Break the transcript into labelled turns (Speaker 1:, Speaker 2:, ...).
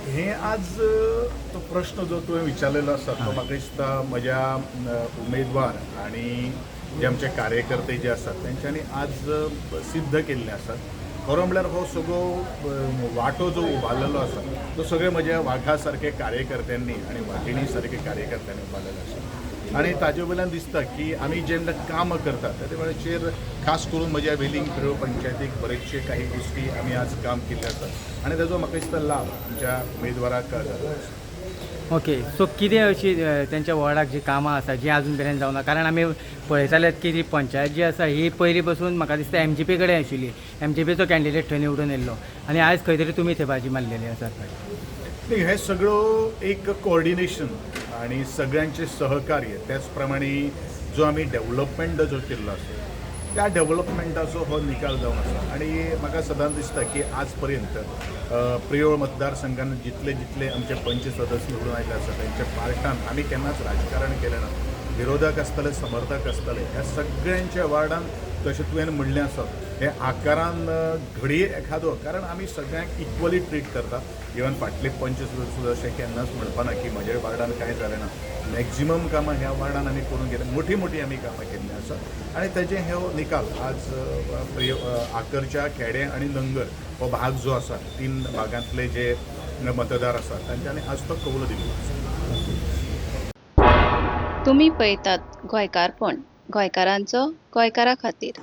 Speaker 1: हे आज तो प्रश्न जो तुवें विचारलेलो आसा तो म्हाका दिसता म्हज्या उमेदवार आनी जे आमचे कार्यकर्ते जे आसात तेंच्यांनी आज सिद्ध केल्ले आसात. खरो म्हणल्यार हो सगळो वांटो जो उबारलेलो आसा तो सगळे म्हज्या वाघा सारके कार्यकर्त्यांनी आनी वाघिणी सारके कार्यकर्त्यांनी उबारलेलो आसा आनी ताजे वयल्यान दिसता की आमी जेन्ना काम करतात तेजे वेळाचेर खास करून म्हज्या वेलींग प्रियोळ पंचायतीक बरेचशे काही गोश्टी आमी आज काम केल्ले आसात आनी ताजो म्हाका दिसता लाभ आमच्या उमेदवाराक जाल्लो आसा.
Speaker 2: ओके, सो कितें अशी तेंच्या वॉर्डाक जी कामां आसा जी आजून मेरेन जावना? कारण आमी पळयताले की ती पंचायत जी आसा ही पयलीं पसून म्हाका दिसता एमजीपी कडेन आशिल्ली. एमजीपीचो कॅन्डिडेट थंय निवडून येयल्लो आनी आयज खंय तरी तुमी थंय बाजी मारलेली आसा.
Speaker 1: नाही, हे सगळं एक कोऑर्डिनेशन आणि सगळ्यांचे सहकार्य, त्याच प्रमाणे जो आमी डेव्हलपमेंट जो केल्लो आसा त्या डेव्हलपमेंटाचो हो निकाल जावन आसा. आनी म्हाका सदांच दिसता की आज पर्यंत प्रियोळ मतदारसंघान जितले जितले आमचे पंच सदस्य निवडून आयिल्ले आसा तेंच्या पार्टान आमी केन्नाच राजकारण केलें ना. विरोधक आसतले, समर्थक आसतले, ह्या सगळ्यांच्या वार्डान तशें तुवें म्हणलें आसत हे आकारान घडये एखादो, कारण आमी सगळ्यांक इक्वली ट्रीट करता. इवन फाटले पंच सुद्दां अशें केन्नाच म्हणपाना की म्हज्या वार्डान कांय जालें ना. मॅक्झिमम कामां ह्या वार्डान आमी करून घेतली, मोठी मोठी आमी कामां केल्लीं आसा आनी तेजे हे निकाल आज आकरच्या खेडे आनी नंगर हो भाग जो आसा, तीन भागांतले जे मतदार आसा तांच्यांनी आज तो कौल दिल्लो आसा.
Speaker 3: तुमी पळयतात गोंयकारपण, गोंयकारांचो गोंयकारा खातीर.